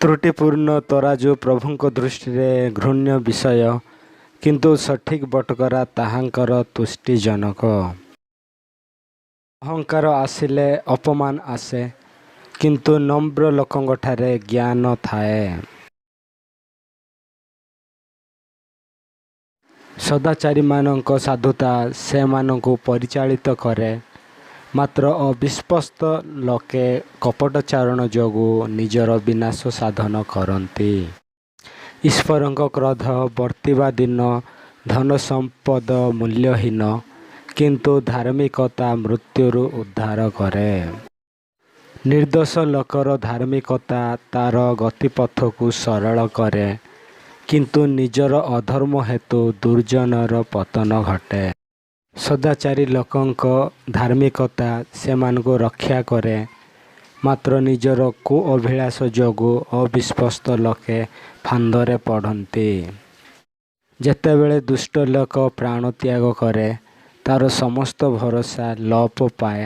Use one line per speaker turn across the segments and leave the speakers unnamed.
ତ୍ରୁଟିପୂର୍ଣ୍ଣ ତରାଜୁ ପ୍ରଭୁଙ୍କ ଦୃଷ୍ଟିରେ ଘୃଣ୍ୟ ବିଷୟ, କିନ୍ତୁ ସଠିକ୍ ବଟକରା ତାହାଙ୍କର ତୁଷ୍ଟିଜନକ। ଅହଙ୍କାର ଆସିଲେ ଅପମାନ ଆସେ, କିନ୍ତୁ ନମ୍ର ଲୋକଙ୍କଠାରେ ଜ୍ଞାନ ଥାଏ। ସଦାଚାରୀମାନଙ୍କ ସାଧୁତା ସେମାନଙ୍କୁ ପରିଚାଳିତ କରେ, ମାତ୍ର ଅବିଶ୍ୱସ୍ତ ଲୋକେ କପଟାଚରଣ ଯୋଗୁଁ ନିଜର ବିନାଶ ସାଧନ କରନ୍ତି। ଈଶ୍ଵରଙ୍କ କ୍ରୋଧ ବର୍ତ୍ତିବା ଦିନ ଧନସମ୍ପଦ ମୂଲ୍ୟହୀନ, କିନ୍ତୁ ଧାର୍ମିକତା ମୃତ୍ୟୁରୁ ଉଦ୍ଧାର କରେ। ନିର୍ଦ୍ଦୋଷ ଲୋକର ଧାର୍ମିକତା ତା'ର ଗତିପଥକୁ ସରଳ କରେ, କିନ୍ତୁ ନିଜର ଅଧର୍ମ ହେତୁ ଦୁର୍ଜନର ପତନ ଘଟେ। ସଦାଚାରୀ ଲୋକଙ୍କ ଧାର୍ମିକତା ସେମାନଙ୍କୁ ରକ୍ଷା କରେ, ମାତ୍ର ନିଜର କୁଅଭିଳାଷ ଯୋଗୁଁ ଅବିଶ୍ୱସ୍ତ ଲୋକେ ଫାନ୍ଦରେ ପଡ଼ନ୍ତି। ଯେତେବେଳେ ଦୁଷ୍ଟ ଲୋକ ପ୍ରାଣତ୍ୟାଗ କରେ, ତା'ର ସମସ୍ତ ଭରସା ଲୋପ ପାଏ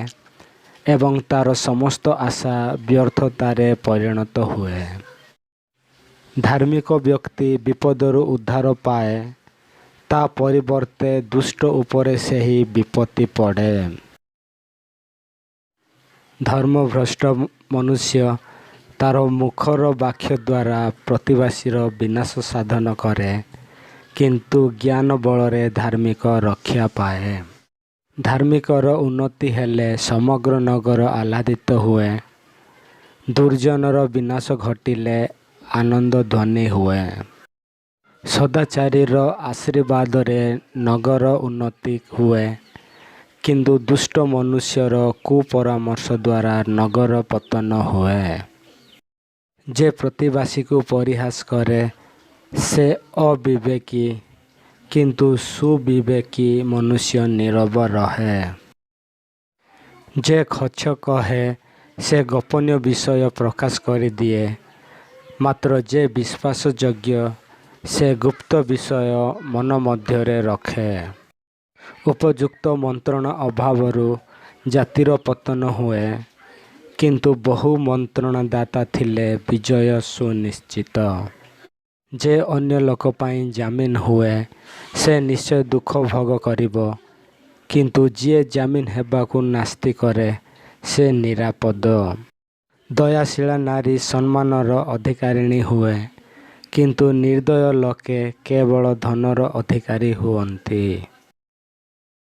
ଏବଂ ତା'ର ସମସ୍ତ ଆଶା ବ୍ୟର୍ଥତାରେ ପରିଣତ ହୁଏ। ଧାର୍ମିକ ବ୍ୟକ୍ତି ବିପଦରୁ ଉଦ୍ଧାର ପାଏ, ତା' ପରିବର୍ତ୍ତେ ଦୁଷ୍ଟ ଉପରେ ସେହି ବିପତ୍ତି ପଡ଼େ। ଧର୍ମଭ୍ରଷ୍ଟ ମନୁଷ୍ୟ ତା'ର ମୁଖର ବାକ୍ୟ ଦ୍ୱାରା ପ୍ରତିବାସୀର ବିନାଶ ସାଧନ କରେ, କିନ୍ତୁ ଜ୍ଞାନ ବଳରେ ଧାର୍ମିକ ରକ୍ଷା ପାଏ। ଧାର୍ମିକର ଉନ୍ନତି ହେଲେ ସମଗ୍ର ନଗର ଆହ୍ଲାଦିତ ହୁଏ, ଦୁର୍ଜନର ବିନାଶ ଘଟିଲେ ଆନନ୍ଦଧ୍ୱନି ହୁଏ। ସଦାଚାରୀର ଆଶୀର୍ବାଦରେ ନଗର ଉନ୍ନତି ହୁଏ, କିନ୍ତୁ ଦୁଷ୍ଟ ମନୁଷ୍ୟର କୁପରାମର୍ଶ ଦ୍ୱାରା ନଗର ପତନ ହୁଏ। ଯେ ପ୍ରତିବାସୀକୁ ପରିହାସ କରେ, ସେ ଅବିବେକୀ, କିନ୍ତୁ ସୁବିବେକୀ ମନୁଷ୍ୟ ନୀରବ ରହେ। ଯେ ମିଛ କହେ, ସେ ଗୋପନୀୟ ବିଷୟ ପ୍ରକାଶ କରିଦିଏ, ମାତ୍ର ଯେ ବିଶ୍ୱାସଯୋଗ୍ୟ, ସେ ଗୁପ୍ତ ବିଷୟ ମନ ମଧ୍ୟରେ ରଖେ। ଉପଯୁକ୍ତ ମନ୍ତ୍ରଣା ଅଭାବରୁ ଜାତିର ପତନ ହୁଏ, କିନ୍ତୁ ବହୁ ମନ୍ତ୍ରଣାଦାତା ଥିଲେ ବିଜୟ ସୁନିଶ୍ଚିତ। ଯେ ଅନ୍ୟ ଲୋକ ପାଇଁ ଜାମିନ ହୁଏ, ସେ ନିଶ୍ଚୟ ଦୁଃଖ ଭୋଗ କରିବ, କିନ୍ତୁ ଯିଏ ଜାମିନ ହେବାକୁ ନାସ୍ତି କରେ, ସେ ନିରାପଦ। ଦୟାଶୀଳା ନାରୀ ସମ୍ମାନର ଅଧିକାରିଣୀ ହୁଏ, କିନ୍ତୁ ନିର୍ଦ୍ଦୟ ଲୋକେ କେବଳ ଧନର ଅଧିକାରୀ ହୁଅନ୍ତି।